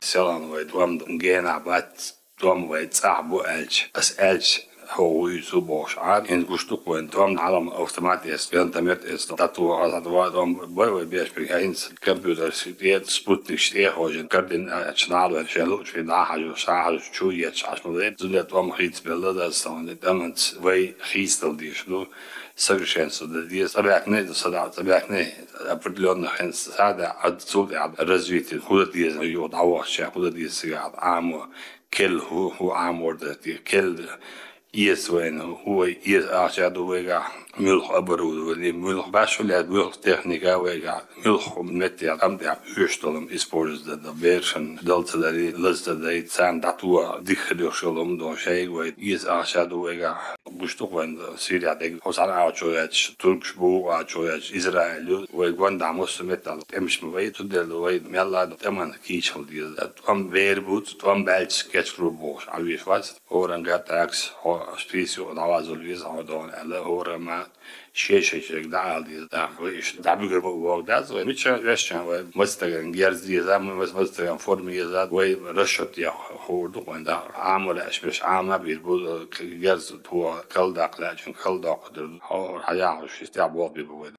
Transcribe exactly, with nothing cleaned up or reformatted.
Селхан вай тӀом гена бац, тӀом вай цӀахь бу аьлча, ас аьлча, хьо вуй цу бохуш Ӏа, хӀинца гуш ду-кх вайн тӀом, Ӏалам автомат эцна, гранатомет эцна, дӀатоха, дӀатоха тӀом бой вай беш бен, хӀинца компьютерш тӀе, спутникш тӀе а хожийна, кардина а чу нахьалвер, шен луучу дӀахьажа, ша хьажа, чу етташ Ӏаш ма вай, зуда тӀом хийцабелла дацтахьа, тӀамаца вай хийцадала дезаш ду, совершенствовать дан деза, цӀа баьхкина, сада цӀа баьхкина, определённо хӀинца сада, а цул тӀаьхьа развитие хӀу дан деза, юха дӀавахча хӀу дан деза цигахь, Ӏамо, керла хӀу, хӀу Ӏамор дара те, керла эца вайна, хӀу вай эца ахча ду вайгахь, муьлха оборудование, муьлха баш хӀу лаьа, муьлха техника вайгахь, муьлха хӀу метте тӀам тӀехь оьшуш долу хӀума использовать дан, берашна дала ца дарий, лаза ца дарий, царна дӀатоха дика хир йолуш йолу хӀума ду шайга вай эца ахча ду вайгахь. Гуш ду-кх вайн Сирия дерг, хьо цхьана агӀо чу гӀерташ, туркаш боху агӀо чу гӀерташ, Израиль ю, вай гондахь массо а меттехь тӀемаш ма вай, цундела вай мелла а тӀеман кийча хила деза. ТӀом бер бу, тӀом баьлча кечаро бохуш Ӏан веш вац. ХӀоранга тӀаккха хьо список дӀаваззал веза хьо дохана аьлла, хӀорамма шен-шен шайга дӀаала деза, тӀаккха вай иштта дӀабуьгур ма боху дац вай. Мича вешча вай маца стагана герз деза, маца, маца стагана форма еза, вай расчет яххур ду-кх вайн дӀа. Ӏама лаьаш берш Ӏама бийр бу, герз тоха, кал даккха лаьчун кал доккхур ду. Хьо хьаяхьуш, стегӀа болх бийр бу вай.